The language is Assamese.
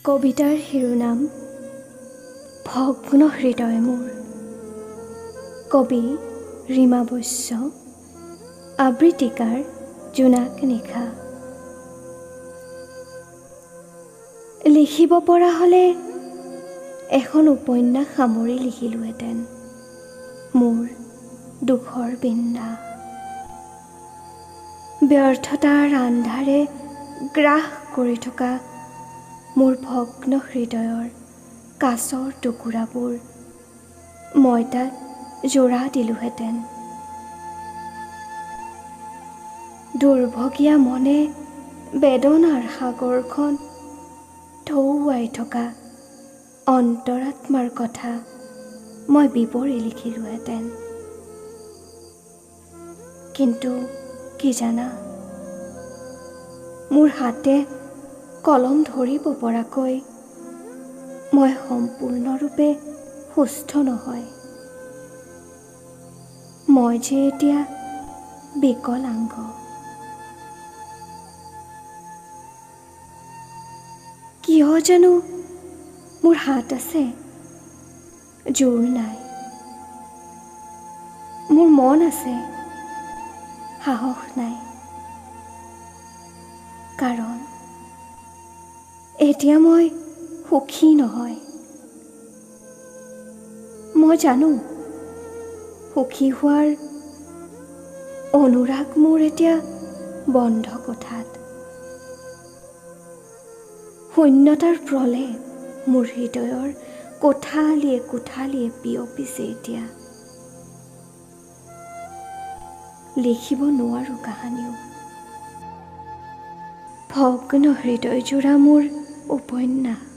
কবিতাৰ শিৰোনাম ভগ্ন হৃদয় মোৰ। কবি ৰীমা বৈশ্য, আবৃত্তিকাৰ জোনাক নিশা। লিখিব পৰা হ'লে এখন উপন্যাস সামৰি লিখিলোহেঁতেন মোৰ দুখৰ বিন্যাস। ব্যৰ্থতাৰ আন্ধাৰে গ্ৰাস কৰি থকা মোৰ ভগ্ন হৃদয়ৰ কাঁচৰ টুকুৰাবোৰ মই তাত জোৰা দিলোহেঁতেন। দুৰ্ভগীয়া মনে বেদনাৰ সাগৰখন ঢৌৱাই থকা অন্তৰাত্মাৰ কথা মই বিৱৰি লিখিলোহেঁতেন। কিন্তু কি জানা, মোৰ হাতে কলম ধৰিব পৰাকৈ মই সম্পূৰ্ণৰূপে সুস্থ নহয়। মই যে এতিয়া বিকলাংগ। কিয় জানো মোৰ হাত আছে, জোৰ নাই। মোৰ মন আছে, সাহস নাই। কাৰণ এতিয়া মই সুখী নহয়। মই জানো সুখী হোৱাৰ অনুৰাগ মোৰ এতিয়া বন্ধ কোঠাত। শূন্যতাৰ প্ৰলেপ মোৰ হৃদয়ৰ কোঠালিয়ে কোঠালিয়ে বিয়পিছে এতিয়া। লিখিব নোৱাৰোঁ কাহানিও। ভগ্ন হৃদয়জোৰা মোৰ উপন্যাস।